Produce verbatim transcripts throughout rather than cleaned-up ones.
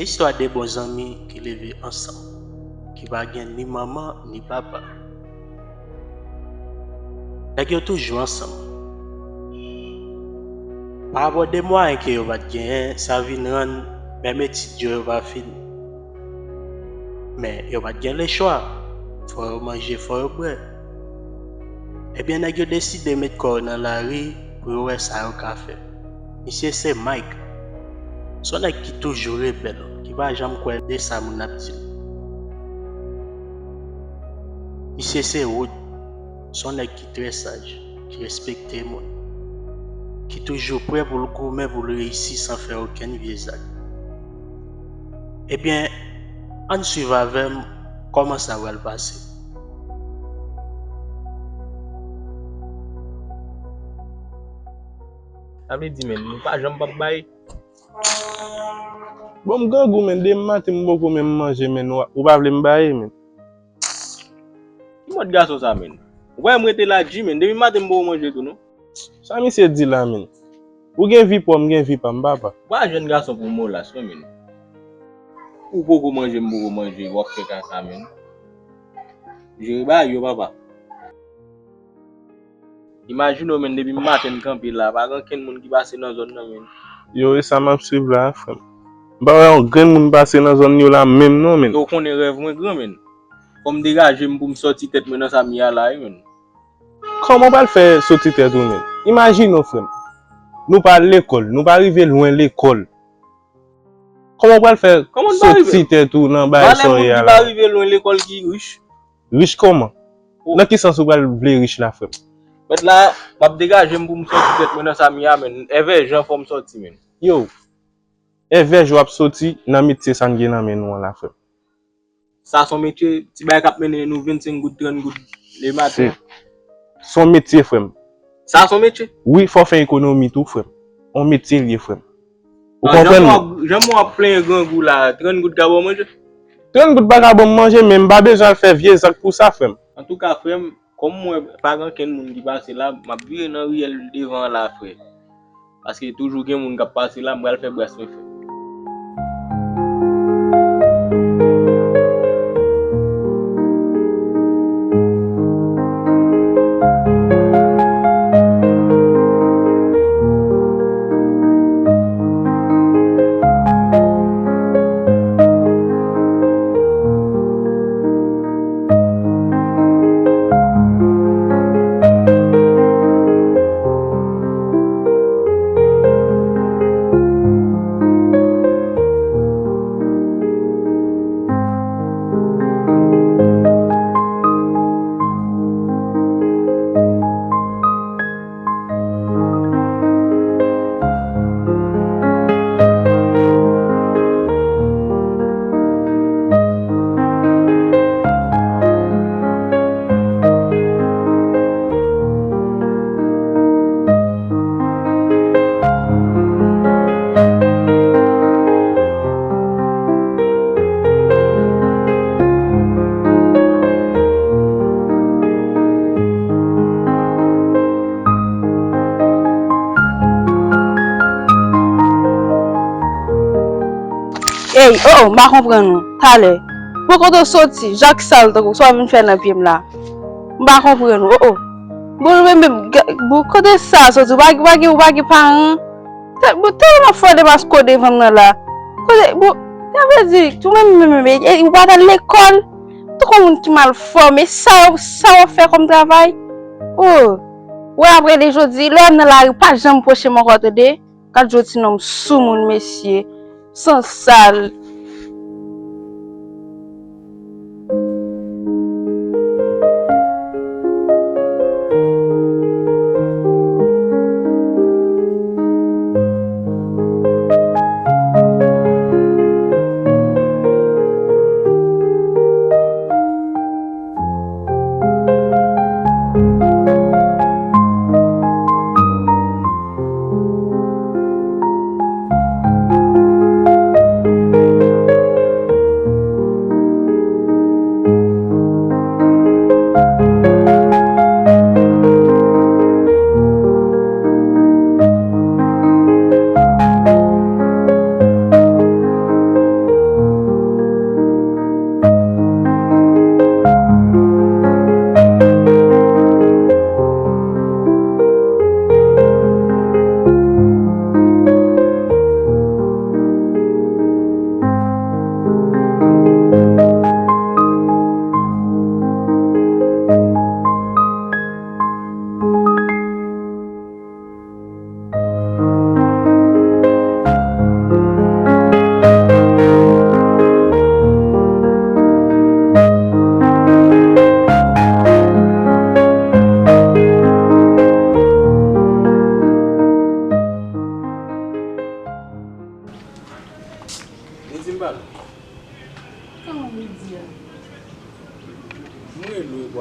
Se istwa de bon zanmi ki leve ansanm, ki pa gen ni manman ni papa. Nèg yo toujou ansanm. Pa rapò de mwayen ke yo pa t genyen, sa vin rann menm etid yo, yo pa fini. Men yo pa t gen lechwa. Fò yo manje, fò yo bwè. Ebyen, nèg yo deside met kò yo nan lari pou yo wè sa yo ka fè. Misye se Mike. Se yon nèg ki toujou rebèl, ki pa janm kwè de sa moun ap di l. Misye se Wood. Se yon nèg ki trè saj, ki respekte moun, ki toujou prè pou l goumen pou l reyisi san fè okenn vye zak. Ebyen, ann swiv avè m kòman sa pral pase. Sa vle di, men, nou pa janm p ap bay. Bon, m grangou, men, demen maten m poko menm manje, men, ou, ou pa vle m bay, men. Ki mòd gason sa, men? Ou pa wè m rete la, G, men. Depi maten m poko manje tou, non. Sa misye di la, men? Ou gen vi pa w, m gen vi pa m, papa. Ou pa jèn gason pou molas, non, men. Ou poko manje, m poko manje, w ap fè kaka, men. Jere bagay yo, papa. Imajine w, men, depi maten m kanpe la, pa gen okenn moun ki pase nan zòn nan, men. Yo, e sa m ap swiv la, frè m. M pa wè yon grenn moun pase nan zòn yo la menm non, men. Yo konnen rèv mwen gran, men. Fò m degaje m pou m sòti tèt mwen nan sa m ye a la, wi, men. Kòman w pral fè sòti tèt ou, men? Imajine w, frè m. Nou pa al lekòl, nou pa rive lwen lekòl. Kòman w pral fè sòti tèt ou nan bagay sa w ye a la? Valè moun ki pa rive lwen lekòl ki rich. Rich kòman? Nan ki sans ou pral vle rich la, frè m? Mèt la, m ap degaje m pou m sòti tèt mwen nan sa m ye a, men. Èvè jan fò m sòti, men. Yo, èvè jan w ap sòti nan metye sa n gen nan men nou an la, frè m. Sa se yon metye, ti bagay k ap mennen nou vennsenk goud, trant goud le maten. Se, se yon metye, frè m. Sa se yon metye? Wi, fò w fè ekonomi tou, frè m. Yon metye l ye, frè m. Ou konprann mwen? Jan w ap plenyen grangou la, trant goud ka ba w manje? Trant goud pa ka ban m manje, men m pa bezwen al fè vye zak pou sa, frè m. Antouka, frè m, kòm m wè pa gen okenn moun ki pase la, m ap vire nan riyèl devan an la, frè. Paske toujou gen moun k ap pase la, m pral fè bras mwen fè. Ey, oh, oh, m pa konprann ou. Talè. Bon, kote w soti? Jak sal tankou sa w vin fè nan pye m la. M pa konprann ou. Oh, oh. Bon, men, men, ga-, bon, kote sa soti? Ou pa, ou pa gen, ou pa gen paran? Tè-, bon, tèlman fò de masko devan m nan la. Kote, bon, sa vle di, tou menm, menm, menm, e, e, ou pa t al lekòl? Tankou moun ki mal fòme, sa w, sa w ap fè kòm travay? Oh, wè apre de jodi, lè w nan lari, pa janm pwoche m ankò, tande? Gad jan ti nonm soumoun, mesye. Sansal.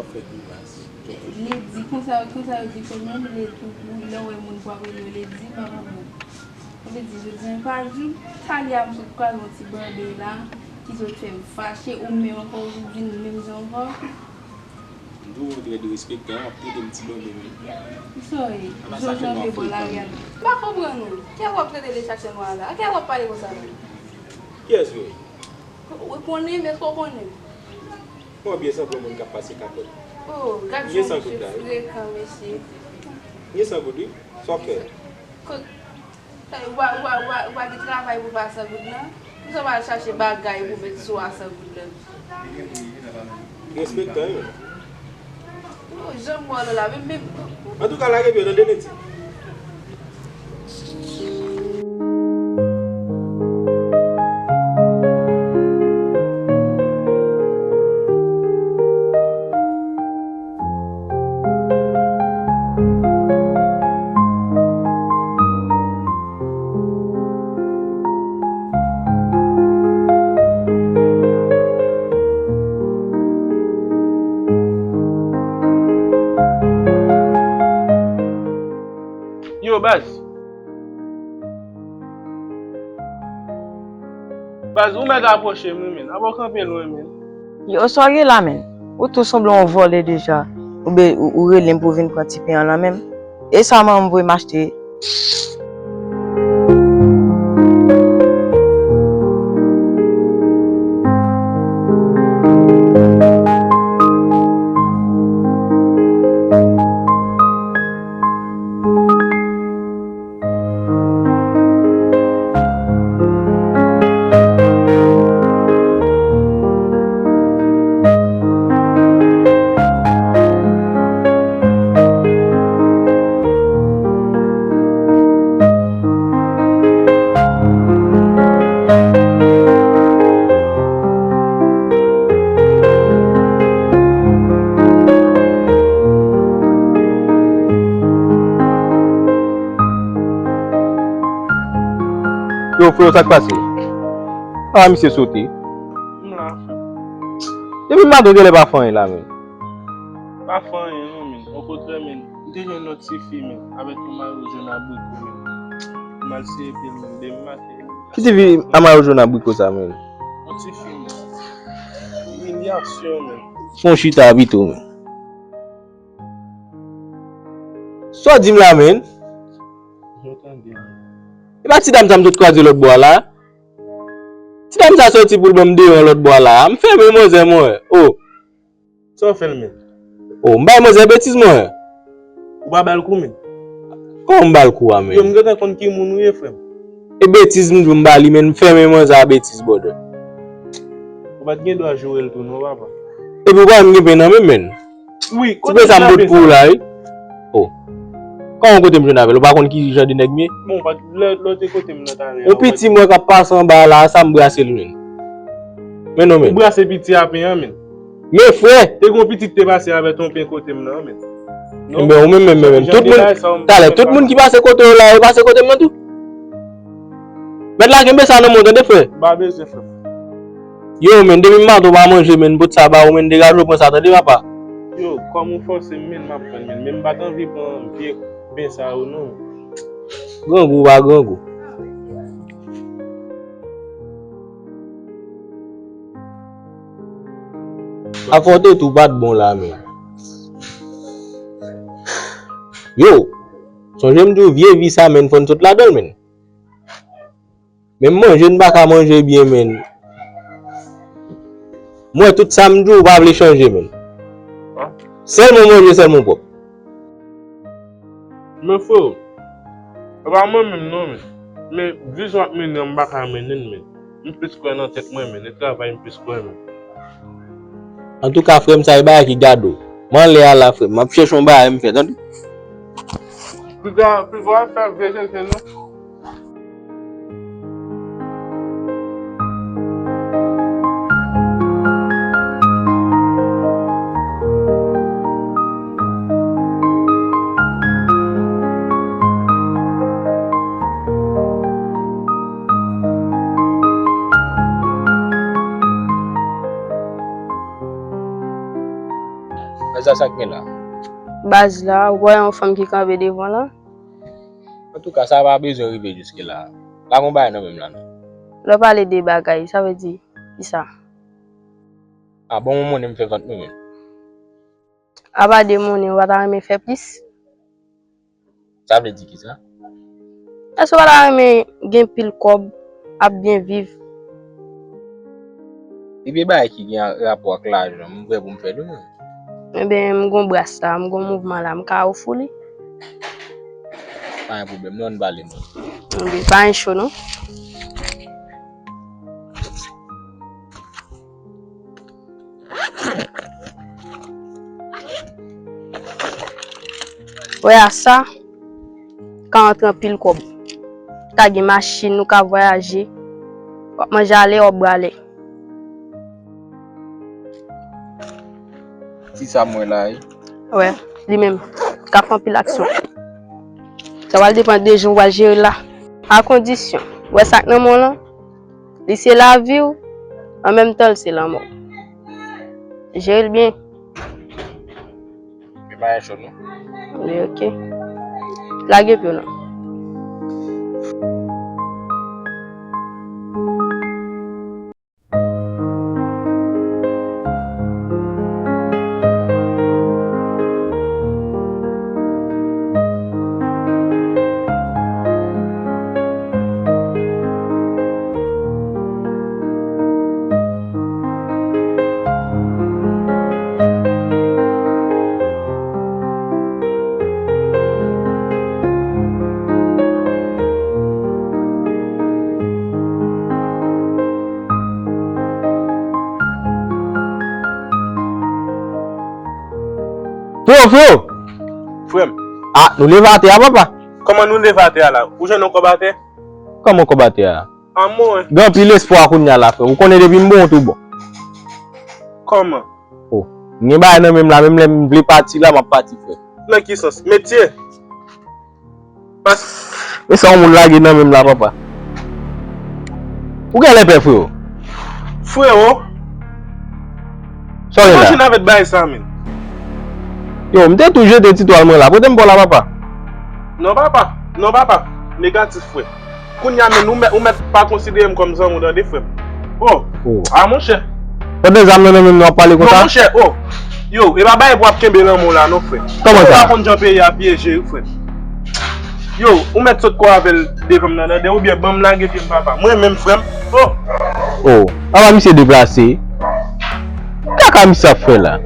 Ledi, konsa, konsa yo di fè men, ledi, lè w wè moun pou ap rele yo ledi, m ap anmè. Sa vle di, jodi a, pa jou, talè a, m sot kwaze yon ti banben la, ki sot fè m fache, ou menm ankò, ou vin menm jan ankò. M twouve w trè derespektan, w ap trete m ti banben menm. Sorry, jou w janbe bò lari a. M pa konprann ou. Kiyès w ap trete de chat nwa la? A kiyès w ap pale konsa menm? Kiyès vre? Ou konnen, men èske w konnen? Bon, byen sanble yon moun k ap pase kapòt. Oh, gad jan misye frekan, mesye. Byen san goud, wi. Sa w ap fè? Ou pa, ou pa, ou pa, ou pa gen travay pou w pa san goud nan? Kisa w al chache bagay pou w met sou a san goud nan? Respektan, wi. Yo, jan m wè w la, menm, menm. Antouka, lage pye w, tande, Neti. Yo, baz. Baz, ou mèt apwoche m, wi, men. Apa w kanpe lwen, men? Yo, sa w gen la, men? Ou tou sanble yon vòlè deja. Ou be, ou, ou rele m pou vin pran ti pen an nan men m. E sa manman m voye m achte. Yo, freo, sa k pase? A, misye sote. M la, frè. Depi maten, w genlè pa fè anyen la, men. Pa fè anyen, non, men. Okontrè, men. M te jwenn yon ti fi, men. Avèk yon mayo jòn abriko, men. M al sere pye l, men. Depi maten. Ki ti fi a mayo jòn abriko sa, men? Yon ti fi, men. Imilyasyon, men. Fè yon chita pito, men. Sa w di m la, men? Yo tande, men. E pa ti dam sa m sot kwaze lòt bò a la? Ti dam sa soti pou l ban m deyò lòt bò a la. M fèmen manzè mwen. Oh. Sa w fè l, men? Oh, m bay manzè betiz mwen. Ou pa ba l kou, men? Kòman m ba l kou a, men? Yo, m gentan konn ki moun ou ye, frè m. E betiz m di w m ba li, men m fèmen manzè a betiz, brother. Ou pa t gen dwa joure l tou, non, papa. Epi ou pa menm gen pen nan men m, men. Wi, ti kote pen sa m pot pou ou la, wi. Oh. Kòman kote m jwenn avè l? Ou pa konn ki jan de nèg m ye? Bon, ou pa t lè, lè w te kote m nan talè a. Yon piti mwen k ap pase anba a la, sa m brase l, men. Men non, men. Ou brase piti a pen an, men. Men, frè! Te gen yon pitit te pase avèk yon pen kote m nan, men. Non. Enben, ou menm, menm, menm, menm. Tout moun, talè, tout moun ki pase kote w la, yo pase kote m nan tou. Mèt la, kenbe sa nan men w, tande, frè. M pa bezwen, frè. Yo, men, depi maten w pa manje, men, pot sa ba ou, men, degaje w pran sa, tande, papa. Yo, kòm ou fòse m, men, m ap pran l, men, men m pa t anvi pran vye pen sa yo, non. Grangou pa grangou. Afè w te tou pa t bon la, men. Yo, sonje m di w vye vi sa, men, fò n sot ladan l, men. Men manje, n pa ka manje byen, men. Mwen, tout sa m di w, w pa vle chanje, men. Sèlman manje, sèlman pwòp. Men freo, e pa mwen menm non, men. Men vizyon w ap mennen an, m pa ka mennen l, men. M plis kwè nan tèt mwen, men. E travay m plis kwè, men. Antouka, frè m, sa e bagay ki gade w. M anlè a la, frè m. M ap chèche yon bagay m fè, tande? Piga, piga w ap fè vye chèche, non? Sa, sa k gen la? Baz la, ou wè yon fanm ki kanpe devan la? Antouka, sa pa bezwen rive jiske la. La gon bagay nan men m la, non. Lè w pale de bagay, sa vle di kisa? A bon, moun m fè vant mwen menm. Apa de monnen, ou pa ta renmen fè plis? Sa vle di kisa? Èske w pa ta renmen gen pil kòb, ap byen viv? Depi e bagay ki gen rapò ak lajan, m prè pou m fè l wi mwen. Enben, m gon bras la, m gon mouvman la, m ka ofri w li. Pa gen pwoblèm, non, n pale non. Enben, pa gen cho non. Wè a sa, ka antre anpil kòb. Ka gen machin, ou ka vwayaje. W ap manje ale, w ap bwè ale. Ti sa mwen la, wi. Wè, li menm. Ka fè anpil aksyon. Sa pral depann de jan w pral jere l la. A kondisyon, wè sa k nan men w lan, li se lavi w, an menm tan l se lanmò w. Jere l byen. Men pa gen cho non. Wi, ok. Lage pye w non. Freo, freo! Frè m. A, nou leve atè a, papa. Kòman nou leve atè a la? Ou jwenn yon kòb atè? Kòman kòb atè a? An mwen. Gen anpil espwa kounye a la, frè. Ou konnen depi m bon, ou tou bon. Kòman? O, m gen bagay nan men m la, menm lè m vle pati la, m ap pati, frè. Nan ki sans? Metye. Pas- E sa yon moun lage nan men m la, papa. Ou genlè pè, freo. Freo. Sa w gen la? Imajine avèk bagay sa, men. Yo, m te tou jete ti twal mwen la. Pote m ba w la, papa. Non, papa. Non, papa. Negatif, frè. Kounye a menm, ou mèt, ou mèt pa konsidere m kòm zanmi w, tande, frè m. O. O. A, monchè. Pandan zam nan nan men m, nou ap pale konsa? Non, monchè, o. Yo, e pa bagay pou w ap kenbe lanmou la, non, frè. Kòman sa? Ou pa konn jan peyi a pyeje, wi, frè. Yo, ou mèt sot kò avè l devan m nan, tande, oubyen ban m lage pye m, papa. Mwen menm, frè m. O. O. Papa, misye deplase. Kaka misye ap fè la.